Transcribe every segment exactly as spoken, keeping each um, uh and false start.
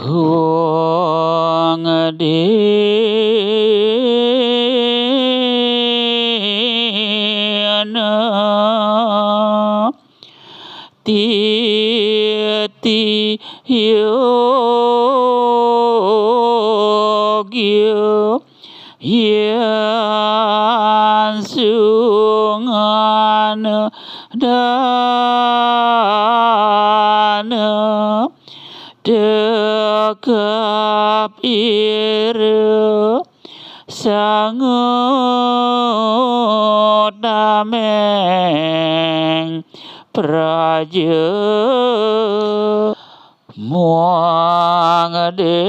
Wong dina titi yogya yan sungana dana dekap ira sangutameng praja. Muang dewastana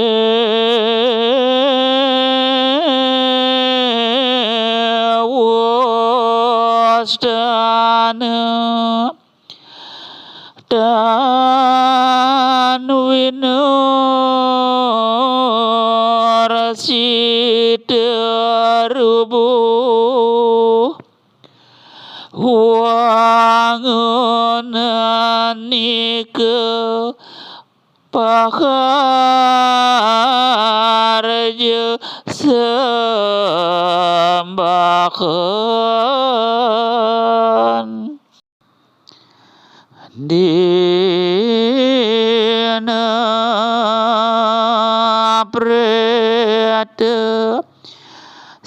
tan winur sida rubuh wangunan nika paharja sembahan. Dina preta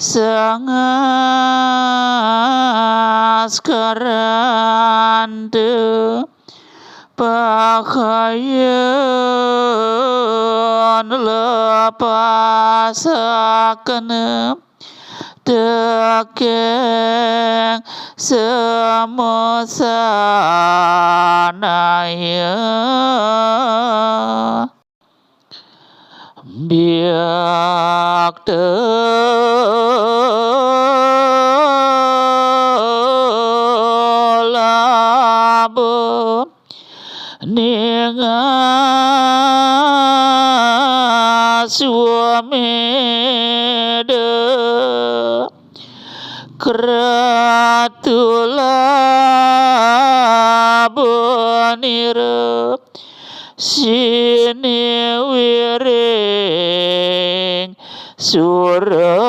sangaskaranta pahayan lepasakana tekeng semosanaya. Biakta laba ninga swameda kratu laba nira siniwiring suralaya.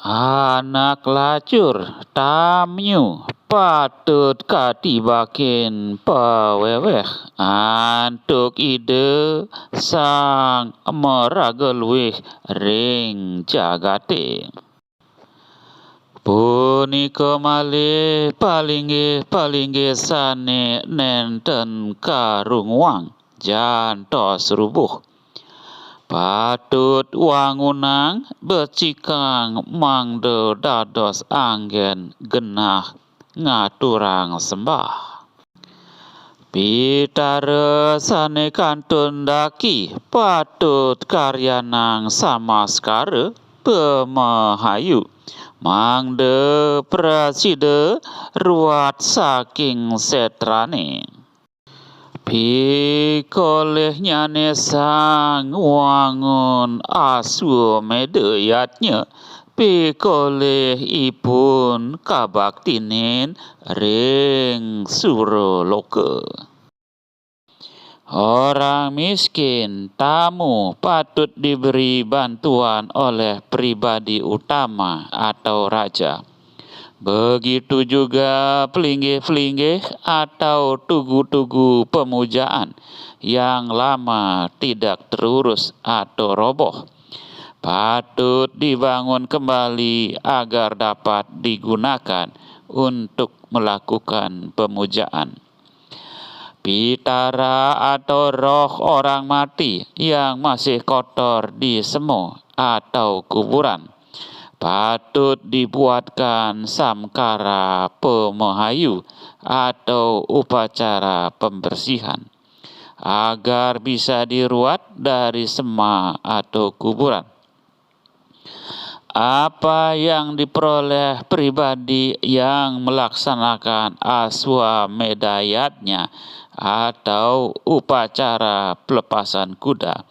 Anak lacur tamyu patut katibakin paweweh antuk Ida Sang Maraga Luih ring jagate. Punika malih palinggih-palinggih sane nenten karunguang jantos rubuh. Patut wangunang becikang mangda dados anggen genah ngaturang sembah. Pitara sane kantun daki patut karyanang samaskara pamahayu, mangda prasida ruat saking setrane. Pikolihnyane sang wangun Aswameda yatnya, pikolihipun kabaktinin ring suraloka. Orang miskin, tamu patut diberi bantuan oleh pribadi utama atau raja. Begitu juga pelinggih-pelinggih atau tugu-tugu pemujaan yang lama tidak terurus atau roboh patut dibangun kembali agar dapat digunakan untuk melakukan pemujaan. Pitara atau roh orang mati yang masih kotor di semo atau kuburan patut dibuatkan samkara pamahayu atau upacara pembersihan, agar bisa diruat dari sema atau kuburan. Apa yang diperoleh pribadi yang melaksanakan aswamedayatnya atau upacara pelepasan kuda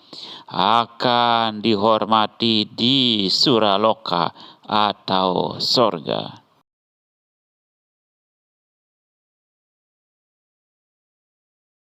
akan dihormati di suraloka atau sorga.